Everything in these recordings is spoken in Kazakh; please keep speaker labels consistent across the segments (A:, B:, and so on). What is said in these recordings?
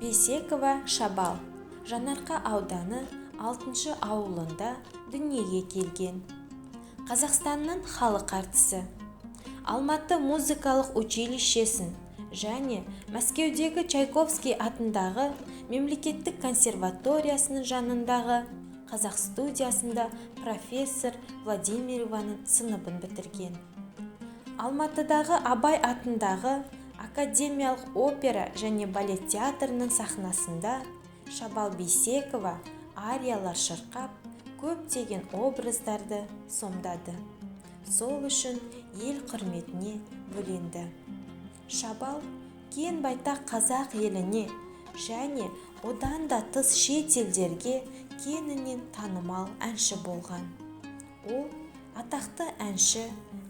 A: Бейсекова Шабал Жанарқа ауданы 6 ауылында дүниеге келген. Қазақстанның халық әртісі. Алматы музыкалық училищесін және Мәскеудегі Чайковский атындағы мемлекеттік консерваториясының жанындағы қазақ студиясында профессор Владимированың сыныбын бітірген. Алматыдағы Абай атындағы академиялық опера және балет театрының сахнасында Шабал Бейсекова ариялар шырқап, көптеген образдарды сомдады. Сол үшін ел құрметіне бөленді. Шабал кең байтақ қазақ еліне және одан да тыс шет елдерге кеңінен танымал әнші болған. Ол атақты әнші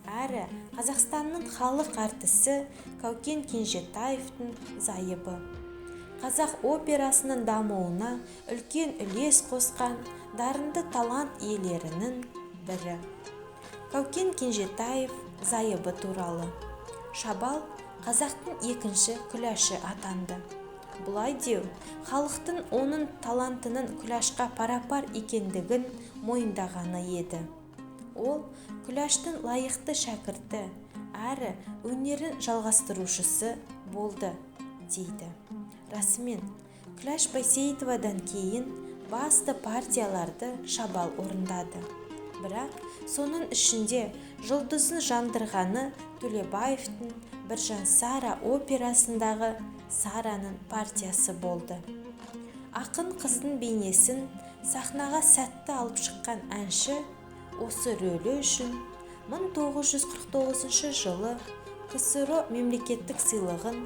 A: әрі Қазақстанның халық әртісі Кәукен Кенжетаевтың зайыбы. Қазақ операсының дамуына үлкен үлес қосқан дарынды талант иелерінің бірі. Кәукен Кенжетаев зайыбы туралы. Шабал қазақтың екінші Күләші атанды. Бұлай деу, халықтың оның талантының Күләшқа парапар екендігін мойындағаны еді. Ол Күләштің лайықты шәкірті, әрі өнерін жалғастырушысы болды, дейді. Расымен, Күләш Байсейітовадан кейін басты партияларды Шабал орындады. Бірақ соның ішінде жұлдызын жандырғаны Төлебаевтың Біржан Сара операсындағы Сараның партиясы болды. Ақын қыздың бейнесін сахнаға сәтті алып шыққан әнші осы рөлі үшін 1949 жылы КСРО мемлекеттік сыйлығын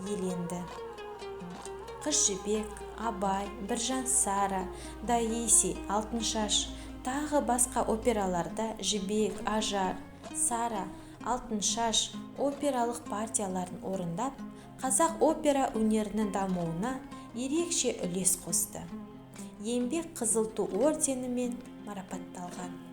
A: иеленді. Қыз Жібек, Абай, Біржан Сара, Даиси, Алтыншаш, тағы басқа операларда Жібек, Ажар, Сара, Алтыншаш опералық партияларын орындап, қазақ опера өнерінің дамуына ерекше үлес қосты. Еңбек Қызыл Ту орденімен марапатталған.